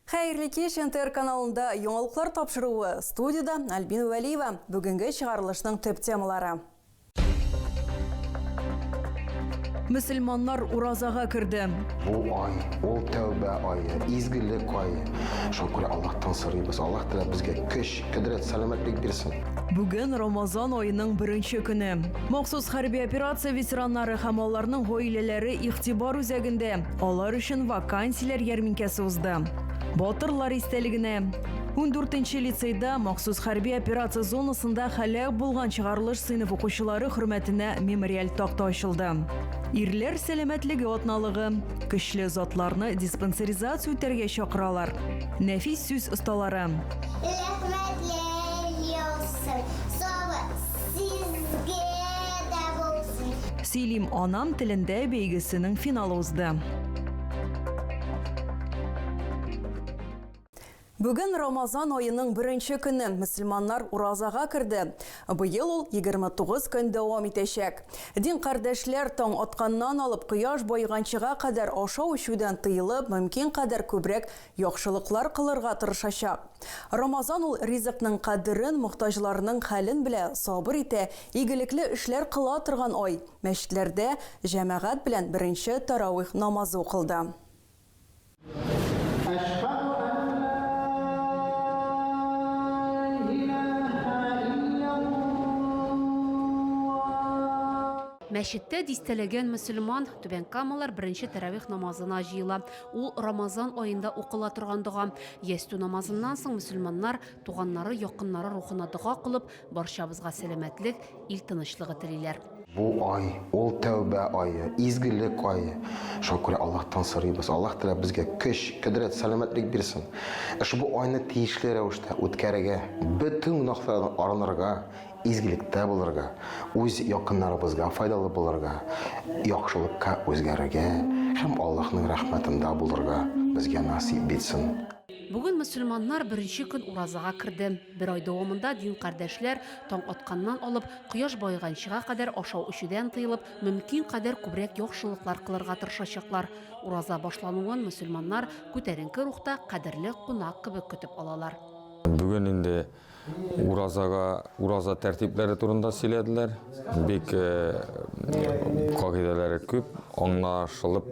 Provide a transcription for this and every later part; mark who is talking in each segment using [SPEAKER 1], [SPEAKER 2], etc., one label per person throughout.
[SPEAKER 1] Хәерле кич, НТР каналында яңалыклар тапшыруы. Студиядә Альбина Вәлиева. Бүгенге чыгарылышның төп темалары.
[SPEAKER 2] Мөселманнар уразага керде.
[SPEAKER 3] Бу ай, ул тәүбә ае, изгелек ае. Шуңа күрә Аллаһтан сорыйбыз. Аллаһ Тәгалә безгә көч, кодрәт, сәламәтлек бирсен.
[SPEAKER 2] Бүген Рамазан аеның беренче көне. Махсус хәрби операция ветераннары һәм аларның гаиләләре игътибар үзәгендә. Алар өчен вакансияләр ярминкәсе узды. Батырлар истәлегенә. Ундүртенче лицейда махсус хәрби операция зонасында һәлак булган чыгарылыш сыйныф укучылары хөрмәтенә мемориаль такта ачылды. Ирләр сәламәтлеге атналыгы. Көчле затларны диспансеризация үтәргә чакыралар. Нәфис сүз осталары.
[SPEAKER 4] Рәхмәтләр яусын, сабыр сезгә дә булсын.
[SPEAKER 2] Сөйлим анам телендә бәйгесенең финалы узды.
[SPEAKER 1] Бүген Рамазан аеның беренче көне, мөселманнар уразага керде. Быел ул 29 көн дәвам итәчәк. Дин кардәшләр таң атканнан алып кояш баеганчыга кадәр ашау-эчүдән тыелып, мөмкин кадәр күбрәк яхшылыклар кылырга тырышачак. Рамазан ул ризыкның кадерен, мохтаҗларның хәлен белә, сабыр итә, игелекле эшләр кыла торган ай. Мәчетләрдә җәмәгать белән беренче тәравих намазы укылды.
[SPEAKER 5] Мәчеттә дистәләгән мөселман, Түбән Камалар беренче тәравих намазына җыела. Ул Рамазан аенда укыла торган дога. Ястү намазыннан соң мөселманнар туганнары, якыннары рухына дога кылып, барчабызга сәламәтлек, ил тынычлыгы телиләр.
[SPEAKER 3] Бу ай, ул тәүбә ае, изгелек ае. Шуңа күрә Аллаһтан сорыйбыз, Аллаһ Тәгалә безгә көч, кодрәт, сәламәтлек бирсен. Ошбу айны тиешле рәвештә үткәрергә, бөтен гөнаһлардан арынырга, изгелектә булырга, үз якыннарыбызга файдалы булырга, яхшылыкка үзгәрергә һәм Аллаһның рәхмәтендә булырга безгә насыйп итсен.
[SPEAKER 5] Бүген мөселманнар беренче көн уразага керде. Бер ай дәвамында дин кардәшләр таң атканнан алып, кояш баеганчыга кадәр ашау-эчүдән тыелып, мөмкин кадәр күбрәк яхшылыклар кылырга тырышачаклар. Ураза башлануын мөселманнар күтәренке рухта кадерле кунак кебек көтеп алалар.
[SPEAKER 6] Бүген инде Уразага, ураза тәртипләре турында сөйләделәр. Бик кагыйдәләре күп, аңлашылып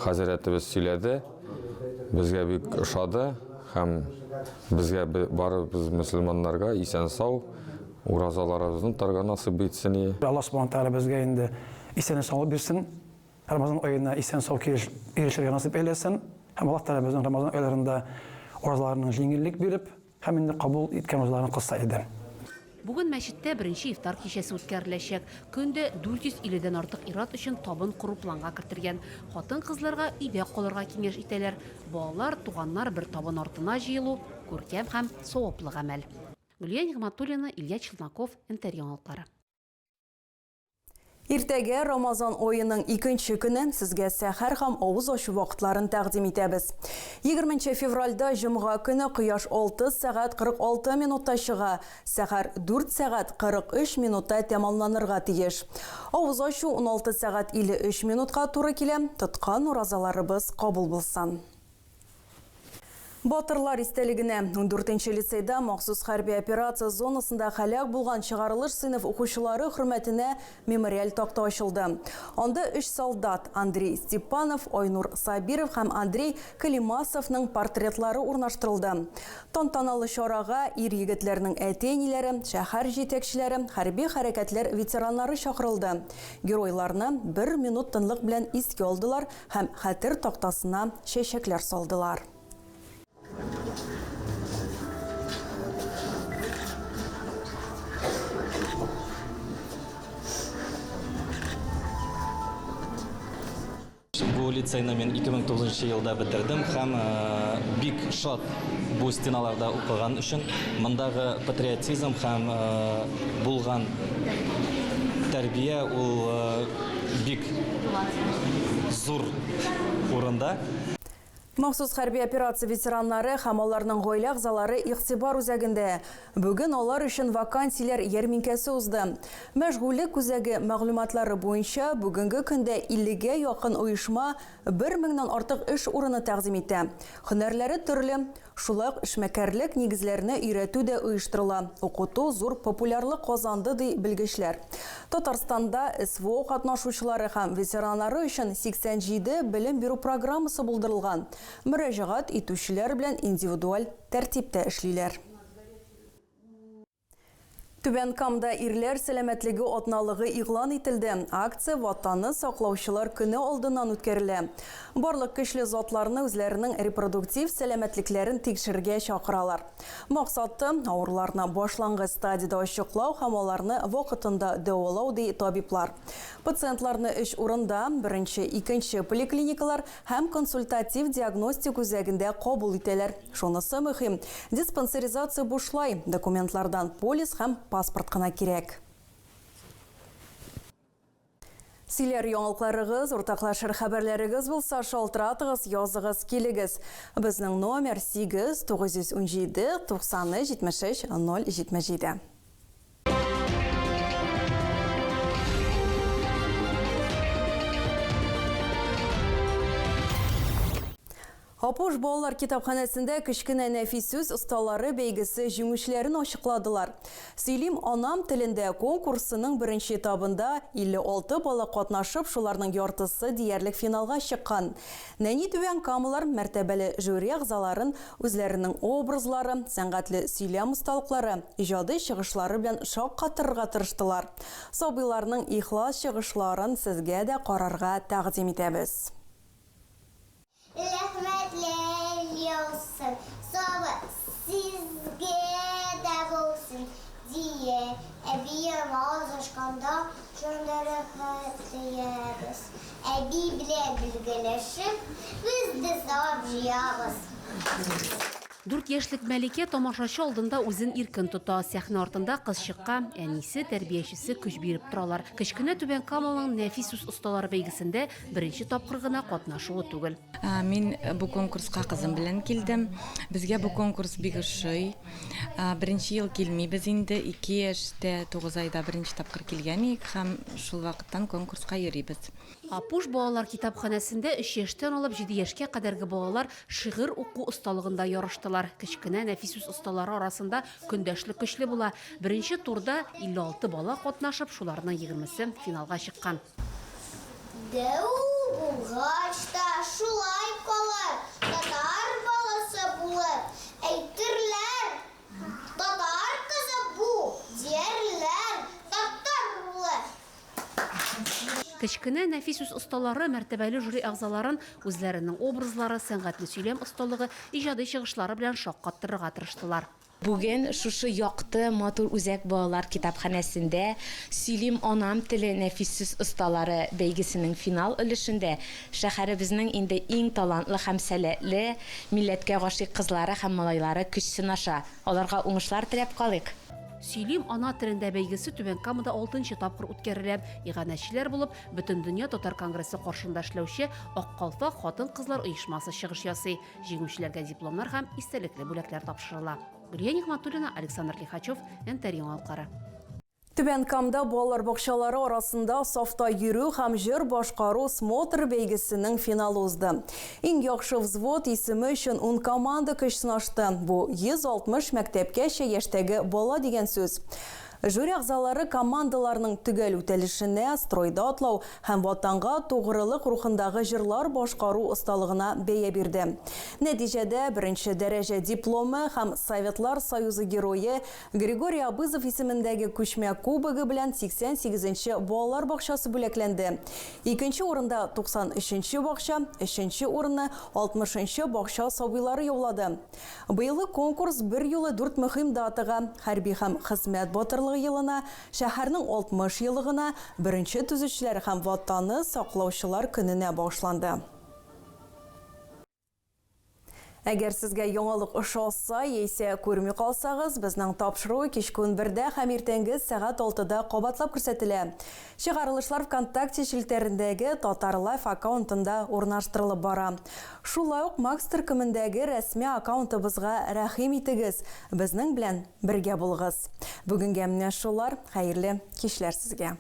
[SPEAKER 6] хәзрәтебез сөйләде. Безгә бик ошады һәм безгә барыбыз мөселманнарга исән-сау уразаларыбызны тотарга насыйп итсен.
[SPEAKER 7] Аллаһ Субхана Тәгалә безгә инде исән-саулык бирсен. Рамазан аена исән-сау килеш ирешергә насыйп әйләсен. Һәм Аллаһ Тәгалә безнең Рамазан айларында уразаларның җиңеллек биреп, Һәм инде кабул иткән уразаларын кылса иде.
[SPEAKER 5] Бүген мәчеттә беренче ифтар кичәсе үткәреләчәк. Көн дә 450 дән артык ир-ат өчен табын кору планга кертелгән. Хатын-кызларга өйдә калырга киңәш итәләр. Балалар, туганнар бер табын артына җыелу, күркәм һәм саваплы гамәл. Гөлия Нигъмәтуллина, Илья Челноков, НТР Яңалыклары.
[SPEAKER 1] Иртәгә Рамазан аеның икенче көне сезгә сәхәр һәм авыз ачу вакытларын тәкъдим итәбез. 20 февральдә җомга көне кояш 6 сәгать 46 минутта чыга, сәхәр 4 сәгать 43 минутта тәмамланырга тиеш. Авыз ачу 16 сәгать 53 минутка туры килә. Тоткан уразаларыбыз кабул булсын. Батырлар истәлегенә ундүртенче лицейда махсус хәрби операция зонасында һәлак булган чыгарылыш сыйныф укучылары хөрмәтенә мемориаль такта ачылды. Анда өч солдат, Андрей Степанов, Айнур Сабиров һәм Андрей Калимасовның портретлары урнаштырылды. Тантаналы чарага ир-егетләрнең әти-әниләре, шәһәр җитәкчеләре, хәрби хәрәкәтләр ветераннары чакырылды. Геройларны бер минут тынлык белән искә алдылар Һәм хәтер тактасына чәчәкләр салдылар.
[SPEAKER 8] Бу лицейны мин 2009 елда бетердем һәм бик шат бу стеналарда укыган өчен. Мондагы патриотизм һәм булган. Тәрбия ул бик зур урында.
[SPEAKER 1] Махсус хәрби операция ветераннары һәм аларның гаилә әгъзалары игътибар үзәгендә. Бүген алар өчен вакансияләр ярминкәсе узды. Мәшгульлек үзәге мәгълүматлары буенча, бүгенге көндә 50 гә якын оешма бер меңнән артык эш урыны тәкъдим итә. Һөнәрләре төрле. Шулай ук эшмәкәрлек нигезләренә өйрәтү дә оештырыла. Укыту зур популярлык казанды, ди белгечләр. Татарстанда СВО катнашучылары һәм ветераннары өчен 87 белем бирү программасы булдырылган. Мөрәҗәгать итүчеләр белән индивидуаль тәртиптә эшлиләр. Түбән Камда ирләр сәламәтлеге атналыгы игълан ителде. Акция Ватанны саклаучылар көне алдыннан үткәрелә. Барлык көчле затларны үзләренең репродуктив сәламәтлекләрен тикшерергә чакыралар. Максаты, авыруларны башлангыч стадиядә ачыклау һәм аларны вакытында дәвалау, ди табиблар. Пациентларны өч урында, беренче, икенче поликлиникалар һәм консультатив-диагностик үзәгендә кабул итәләр. Шунысы мөһим, диспансеризация бушлай, документлардан полис һәм паспорт кына кирәк. Сөйләр яңалыкларыгыз, уртаклашыр хәбәрләрегез булса, шалтыратыгыз, языгыз, килегез. Безнең номер 8 917 93 73 077. Апуш балалар китапханәсендә кечкенә нәфис сүз осталары бәйгесе җиңүчеләрен ачыкладылар. Сөйлим анам телендә конкурсының беренче этабында 56 бала катнашып, шуларның яртысы диярлек финалга чыккан. Нәни Түбән Камалар мәртәбәле жюри әгъзаларын үзләренең образлары, сәнгатьле сөйләм осталыклары, иҗади чыгышлары белән шаккатырырга тырыштылар. Сабыйларның ихлас чыгышларын сезгә дә карарга тәкъдим итәбез.
[SPEAKER 4] Рәхмәтләр яусын, савап сезгә дә булсын, дия. Әбием авыз ачканда, шунда рәхәт тоябыз. Әби белән бергәләшеп, без дә савап җыябыз.
[SPEAKER 5] Дүрт яшьлек Мәликә тамашачы алдында үзен иркен тота. Сәхнә артында кызчыкка әнисе, тәрбиячесе көч биреп торалар. Кечкенә Түбән Камалының нәфис сүз осталары бәйгесендә беренче тапкыр гына катнашуы түгел.
[SPEAKER 9] Мин бу конкурска кызым белән килдем. Безгә бу конкурс бик ошый. Беренче ел килмибез инде, 2 яшьтә 9 айда беренче тапкыр килгән идек һәм шул вакыттан конкурска йөрибез.
[SPEAKER 5] Апуш балалар китапханәсендә өч яшьтән алып җиде яшькә кадәрге балалар шигырь уку осталыгында ярыштылар. Кечкенә нәфис сүз осталары арасында көндәшлек көчле була. Беренче турда 56 бала катнашып, шуларның егермесе финалга чыккан.
[SPEAKER 4] Дәү булгач та шулай калыр, татар баласы булып, әйтерләр, татар кызы бу, диярләр, татар улы.
[SPEAKER 5] Кечкенә нәфис сүз осталары мәртәбәле жюри әгъзаларын үзләренең образлары, сәнгатьле сөйләм осталыгы, иҗади чыгышлары белән шаккаттырырга тырыштылар.
[SPEAKER 9] Бүген шушы якты, матур үзәк балалар китапханәсендә Сөйлим анам теле нәфис сүз осталары бәйгесенең финал өлешендә шәһәребезнең инде иң талантлы һәм сәләтле, милләткә гашыйк кызлары һәм малайлары көч сынаша. Аларга уңышлар теләп калыйк!
[SPEAKER 5] Сөйлим ана телендә бәйгесе Түбән Камада алтынчы тапкыр үткәрелә. Иганәчеләр булып, Бөтендөнья татар конгрессы каршында эшләүче Ак калфак хатын-кызлар оешмасы чыгыш ясый. Җиңүчеләргә дипломнар һәм истәлекле бүләкләр тапшырыла. Гөлия Нигъмәтуллина, Александр Лихачев, НТР яңалыклары.
[SPEAKER 1] Түбән Камда балалар бакчалары арасында сафта йөрү һәм җыр башкару смотр бәйгесенең финалы узды. Иң яхшы взвод исеме өчен ун команда көч сынашты. Бу 160 мәктәпкәчә яшьтәге бала дигән сүз. Жюри әгъзалары командаларның төгәл үтәлешенә, стройда атлау һәм Ватанга тугрылык рухындагы җырлар башкару осталыгына бәя бирде. Нәтиҗәдә, беренче дәрәҗә дипломы һәм Советлар Союзы Герое Григорий Абызов исемендәге күчмә кубогы белән 88 нче балалар бакчасы бүләкләнде. Икенче урында, 93 нче бакча, өченче урынны 60 нчы бакча сабыйлары яулады. Быелгы конкурс берьюлы дүрт мөһим датага, Хәрби һәм хезмәт батырлыгы елына, шәһәрнең 60 еллыгына, Беренче төзүчеләр һәм Ватанны саклаучылар көненә багышланды. Әгәр сезгә яңалык ошаса яисә күрми калсагыз, безнең тапшыру кичке унбердә һәм иртәнге сәгать алтыда кабатлап күрсәтелә. Чыгарылышлар ВКонтакте челтәрендәге Татар Лайф аккаунтында урнаштырылып бара. Шулай ук Макс төркемендәге рәсми аккаунтыбызга рәхим итегез, безнең белән бергә булыгыз. Бүгенгә менә шулар, хәерле кичләр сезгә!